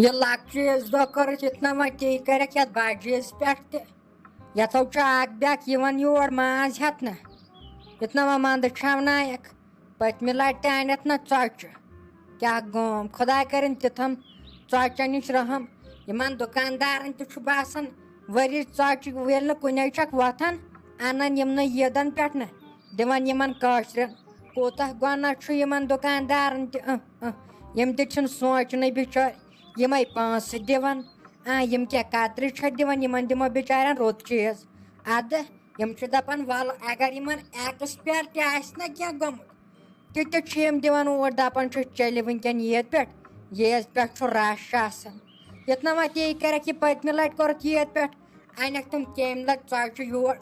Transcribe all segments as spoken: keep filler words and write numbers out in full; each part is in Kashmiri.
یہِ لۄکچہِ عیٖذ دۄہ کٔرٕتھ یِتھ نہ وۄنۍ تی کَرٮ۪کھ یَتھ بَجہِ عیٖذ پٮ۪ٹھ تہِ۔ یَتھ حظ چھُ اَکھ بیٛاکھ یِوان یور ماز ہٮ۪تھ نہ، یِتھ نہ وۄنۍ مَنٛدٕ چھَونایَکھ۔ پٔتمہِ لَٹہِ تہِ اَنٮ۪تھ نہ ژۄچہِ۔ کیٛاہ گوم، خۄداے کٔرِن تِتھَن ژۄچَن نِش رحم۔ یِمَن دُکاندارَن تہِ چھُ باسان، ؤری ژۄچہِ ییٚلہِ نہٕ کُنے چھَکھ وۄتھان، اَنان یِم نہٕ عیٖدَن پٮ۪ٹھ نہ، دِوان یِمَن کٲشرٮ۪ن۔ کوٗتاہ گۄناہ چھُ یِمَن دُکاندارَن تہِ، اۭں، اۭں۔ یِم تہِ چھِنہٕ سونٛچنٕے بِچٲرۍ، یِمَے پونٛسہٕ دِوان۔ آ، یِم کیٛاہ کترِ چھا دِوان؟ یِمن دِمو بِچارٮ۪ن رُت چیٖز۔ اَدٕ یِم چھِ دَپان، وَلہٕ اگر یِمن ایکسپیر تہِ آسہِ نہ کینٛہہ گوٚمُت، تہِ تہِ چھِ یِم دِوان اوٗرۍ، دَپان چھِ، چیٚلہِ وٕنکٮ۪ن عیٖد پٮ۪ٹھ، عیٖد پٮ۪ٹھ چھُ رش آسان۔ یُتھ نہ وۄنۍ تی کَرٮ۪کھ، یہِ پٔتمہِ لَٹہِ کوٚرُکھ عیٖد پٮ۪ٹھ، اَنٮ۪کھ تِم کیٚمۍ لَٹہِ ژۄچہِ یور۔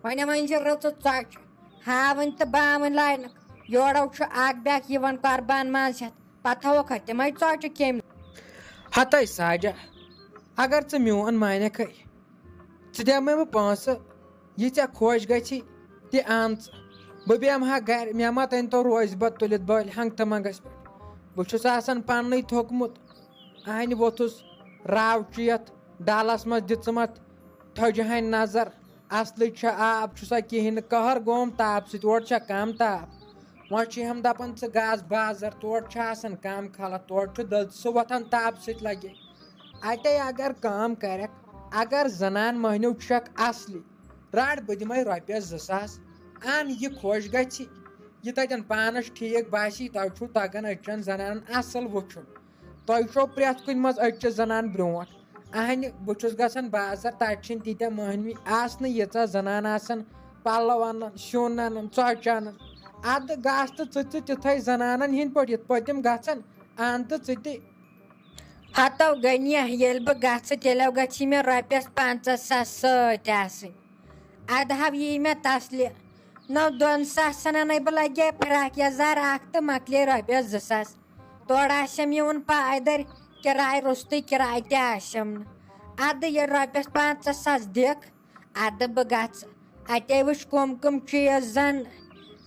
وۄنۍ وۄنۍ زِ رٕژٕ ژۄچہِ ہاوٕنۍ تہٕ باوٕنۍ لاینَکھ۔ یورَو چھُ اَکھ بیٛاکھ یِوان قۄربان ماز ہٮ۪تھ، پتہٕ تھاوکھ تِمے ژۄچہِ کیٚمۍ۔ ہتے ساجہ، اگر ژٕ میون مانکھے، ژٕ دِمے بہٕ پونٛسہٕ، یہِ ژےٚ خۄش گژھی، تہِ اَن ژٕ۔ بہٕ بیٚہمہٕ ہا گرِ، مےٚ ما تَنہِ تو روزِ بَتہٕ تُلِتھ بٔلۍ ہنٛگتہٕ منٛگَس پٮ۪ٹھ۔ بہٕ چھُس آسان پننُے تھوٚکمُت۔ اَہنہِ ووٚتھُس، راو چھُ یَتھ ڈَلَس منٛز دِژمَتھ تھٔجہِ ہَنہِ نظر۔ اصلٕے چھا آب، چھُ سا کِہیٖنۍ نہٕ، قہر گوم تاپہٕ سۭتۍ، اورٕ چھا کم تاپھ؟ وۄنۍ چھِ ہم دپان، ژٕ گژھ بازر، تورٕ چھُ آسان کم خلق، تورٕ چھُ دٔد سُہ وۄتھان تاپہٕ سۭتۍ لگے۔ اتے اگر کٲم کرکھ، اگر زنان مٔہنیو چھکھ اصلی، رٹ بہٕ دِمے رۄپیس زٕ ساس، ان یہِ خۄش گژھِ، یہِ تتٮ۪ن پانس ٹھیٖک باسی، تۄہہِ چھُو تگان أچھن زنانن اصل وٕچھُن۔ تۄہہِ چھو پرٛٮ۪تھ کُنہِ منٛز أچھ زنان برونٛٹھ۔ اہنہِ، بہٕ چھُس گژھان بازر، تتہِ چھِنہٕ تیٖتیٛاہ مٔہنوی آسنہٕ، ییٖژاہ زنان آسن پلو انان، سیُن انان، ژۄچہِ انان۔ ادٕ گژھ تہٕ ژٕ تہِ تِتھے زنانن ہٕنٛدۍ پٲٹھۍ، یِتھ پٲٹھۍ تِم گژھن، ان تہٕ ژٕ تہِ۔ ہتو گٔنیہ، ییٚلہِ بہٕ گژھٕ، تیٚلہِ گژھِ مےٚ رۄپیس پنژاہ ساس سۭتۍ آسٕنۍ۔ ادٕ ہاو یی مےٚ تسلہِ۔ نو دۄن ساسن انے بہٕ لگے فراک یزار اکھ تہٕ مۄکلے رۄپیس زٕ ساس۔ تورٕ آسٮ۪م یِوان پایدٔلۍ، کِراے روٚستُے کِراے تہِ آسٮ۪م نہٕ۔ اَدٕ ییٚلہِ رۄپیَس پنٛژاہ ساس دِکھ، اَدٕ بہٕ گژھٕ۔ اَتے وٕچھ کٕم کٕم چیٖز زَن۔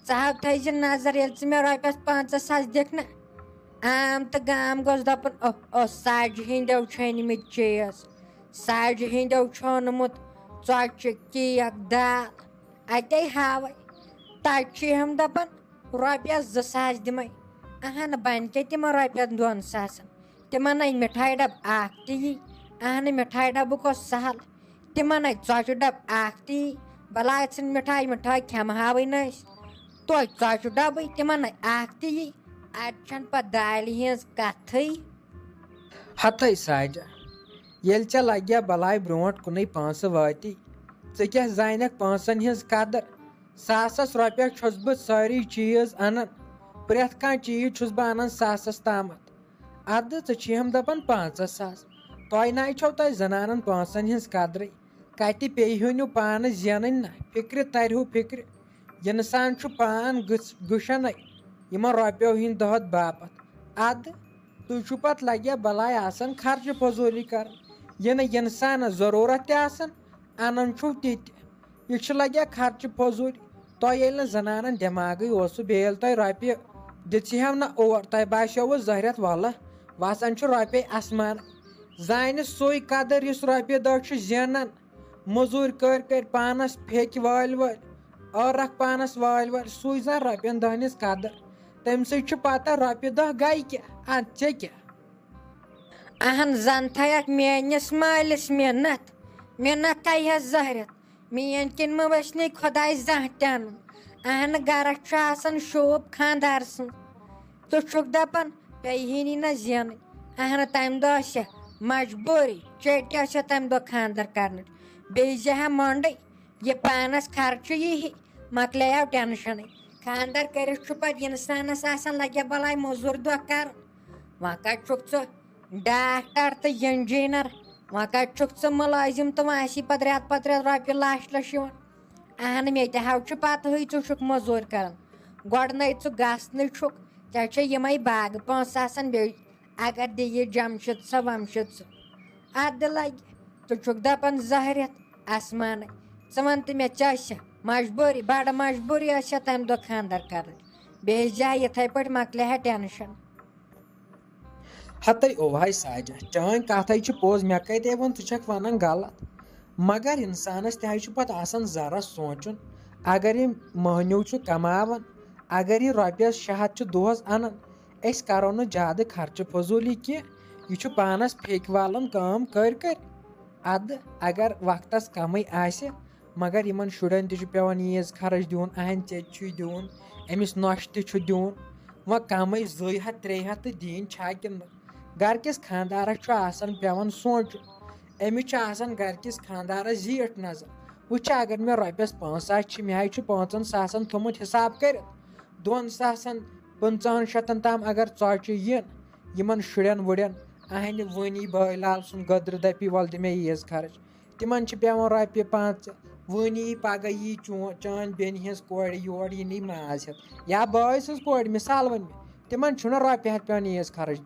ژٕ ہاو تھٲیزِ نظر، ییٚلہِ ژٕ مےٚ رۄپیَس پنٛژاہ ساس دِکھ نہ، عام تہٕ گام گوٚژھ دَپُن، اوہ، اوہ، سَجہِ ہِنٛدیو چھِ أنۍمٕتۍ چیٖز، سَجہِ ہِنٛدیو چھُ اوٚنمُت ژۄچہِ، کیک، دال۔ اَتے ہاوَے۔ تَتہِ چھِ یِم دَپان، رۄپیَس زٕ ساس دِمَے۔ اہن، بَنہِ کیٛاہ تِمَن رۄپیَن دۄن ساسَن؟ تِمَن نَے مِٹھایہِ ڈَبہٕ اَکھ تہِ یی۔ اہن، مِٹھایہِ ڈَبہٕ گوٚو سہل۔ تِمَن نَے ژۄچہِ ڈَبہٕ اَکھ تہِ یی۔ بَلاے ژھٕن مِٹھایہِ، مِٹھایہِ کھٮ۪مہٕ ہاوٕے نہٕ أسۍ۔ توتہِ ژۄچہِ ڈَبٕے، تِمَن نَے اَکھ تہِ یی۔ اَتہِ چھَنہٕ پَتہٕ دالہِ ہِنٛز کَتھٕے۔ ہَتَے ساجہ، ییٚلہِ ژےٚ لَگہِ ہا بَلاے برونٛٹھ کُنُے پونٛسہٕ وٲتی، ژٕ کیٛاہ زانَکھ پونٛسَن ہِنٛز قدٕر؟ ساسَس رۄپیَس چھُس بہٕ سٲری چیٖز اَنان، پرٛٮ۪تھ کانٛہہ چیٖز چھُس بہٕ اَنان ساسَس تامَتھ۔ اَدٕ ژٕ چھِ ہَم دَپان پنٛژاہ ساس۔ تۄہہِ نَے چھو تۄہہِ زَنانَن پونٛسَن ہِنٛز قدرٕے۔ کَتہِ پیٚیہِ ہُنیُو پانہٕ زینٕنۍ نہ، فِکرِ تَرِ ہُہ فِکرِ۔ اِنسان چھُ پان گٔژھ-، گُشَنَے یِمَن رۄپیو ہِنٛدۍ دۄہَتھ باپَتھ۔ اَدٕ تُہۍ چھُو پَتہٕ لَگہِ ہا بَلاے آسان خرچہٕ فضوٗلی کَرٕنۍ۔ یہِ نہٕ اِنسانَس ضروٗرت تہِ آسان، اَنان چھُو تہِ تہِ۔ یہِ چھُ لَگہِ ہا خرچہٕ فضوٗلی۔ تۄہہِ ییٚلہِ نہٕ زَنانَن دٮ۪ماغٕے اوسُو، بیٚیہِ ییٚلہِ تۄہہِ رۄپیہِ دِژِ ہَو نہ اور، تۄہہِ باسیووُ زہرٮ۪تھ وَلہٕ وَسان چھُ رۄپیہِ اَسمان۔ زانہِ سُے قدٕر یُس رۄپیہِ دَہ چھُ زینان۔ مٔزوٗرۍ کٔرۍ کٔرۍ پانَس پھیٚکۍ وٲلۍ وٲلۍ، ٲرَکھ پانَس وٲلۍ وٲلۍ، سُے زَن رۄپیَن دَہَن ہِنٛز قدٕر۔ تٔمۍ سٕے چھُ پَتہ رۄپیہِ دَہ گٔے کیٛاہ، اَدٕ ژےٚ کیٛاہ؟ اہن، زَن تھایَکھ میٛٲنِس مٲلِس مِنت، مِنت تھایہِ ہَس زہرٮ۪تھ۔ میٛٲنۍ کِنۍ مہٕ وٕچھنٕے خۄداے زانٛہہ تہِ نہٕ۔ اہن، گَرَس چھُ آسان شوٗب خانٛدار سٕنٛز۔ ژٕ چھُکھ دَپان، پیٚیہِ ہی نہٕ زینٕے۔ اہن، تَمہِ دۄہ ٲس مجبوٗری، چیٚٹۍ ٲس تَمہِ دۄہ خانٛدر کَرنٕچ۔ بیٚیہِ زِ ہا مۄنٛڈٕے، یہِ پانَس خرچہٕ یی ہی، مۄکلیو ٹٮ۪نشَنٕے۔ خانٛدر کٔرِتھ چھُ پَتہٕ اِنسانَس آسان لَگہِ بَلاے موٚزوٗرۍ دۄہ کَرُن۔ وۄنۍ کَتہِ چھُکھ ژٕ ڈاکٹر تہٕ اِنجیٖنر؟ وۄنۍ کَتہِ چھُکھ ژٕ مُلٲزِم تہٕ وۄنۍ آسی پَتہٕ رٮ۪تہٕ پَتہٕ رٮ۪تہٕ رۄپیہِ لَچھ لَچھ یِوان؟ اہن، مےٚ تہِ ہاو چھُ پَتہٕے، ژٕ چھُکھ موٚزوٗرۍ کَران۔ گۄڈٕنَے ژٕ گژھنٕے چھُکھ، ژےٚ چھےٚ یِمَے باغہٕ پونٛسہٕ آسان، بیٚیہِ اگر دِیہِ جمشید سا ومشید سا۔ اَتھ دِ لَگہِ، ژٕ چھُکھ دَپان زہرٮ۪تھ آسمانَے۔ ژٕ وَن تہٕ مےٚ، ژےٚ ٲسیا مجبوٗری، بَڑٕ مجبوٗری ٲسیا تَمہِ دۄہ خانٛدر کَرٕنۍ؟ بیٚیہِ زِ ہا یِتھَے پٲٹھۍ مۄکلہِ ہا ٹٮ۪نشَن۔ ہتے اوہے ساجہ، چٲنۍ کتھے چھِ پوٚز، مےٚ کتے ووٚن ژٕ چھکھ ونان غلط۔ مگر انسانس تہِ حظ چھُ پتہٕ آسان ذرا سونٛچُن۔ اگر یہِ مٔہنیوٗ چھُ کماوان، اگر یہِ رۄپیس شےٚ ہتھ چھُ دۄہس انان، أسۍ کرو نہٕ زیادٕ خرچہٕ فضوٗلی کینٛہہ۔ یہِ چھُ پانس پھیٚکۍ والان کٲم کٔرۍ کٔرۍ۔ ادٕ اگر وقتس کمٕے آسہِ، مگر یِمن شُرٮ۪ن تہِ چھُ پٮ۪وان عیٖز خرٕچ دیُن، اہنٛدِ ژیٚتہِ چھُے دیُن، أمِس نۄشہِ تہِ چھُ دیُن۔ وۄنۍ کمٕے زٕے ہتھ ترٛے ہتھ تہٕ دِنۍ چھا کِنہٕ نہٕ؟ گرٕ کِس خانٛدارس چھُ آسان پٮ۪وان سونٛچُن، أمِس چھُ آسان گرٕ کِس خانٛدارس زیٖٹھ نظر۔ وٕچھ، اگر مےٚ رۄپیس پانٛژھ ساس چھِ، مےٚ حظ چھُ پانٛژن ساسن تھوٚمُت حساب کٔرِتھ۔ دۄن ساسن، پٕنٛژٕہن شتن تام اگر ژۄچہِ یِن یِمن شُرٮ۪ن وُرٮ۪ن، اہنہِ وٲنی بٲے لال سُنٛد گٔدرٕ دپی، ول دِ مےٚ عیٖز خرٕچ۔ تِمن چھِ پٮ۪وان رۄپیہِ پانٛژھ، وٲنی یی پگاہ یی چون، چٲنۍ بیٚنہِ ہٕنٛز کورِ یور، یہِ نی ماز ہٮ۪تھ یا بٲے سٕنٛز کورِ، مثال ؤنۍ مےٚ، تِمن چھُنہٕ رۄپیہِ ہٮ۪تھ پٮ۪وان عیٖز خرٕچ۔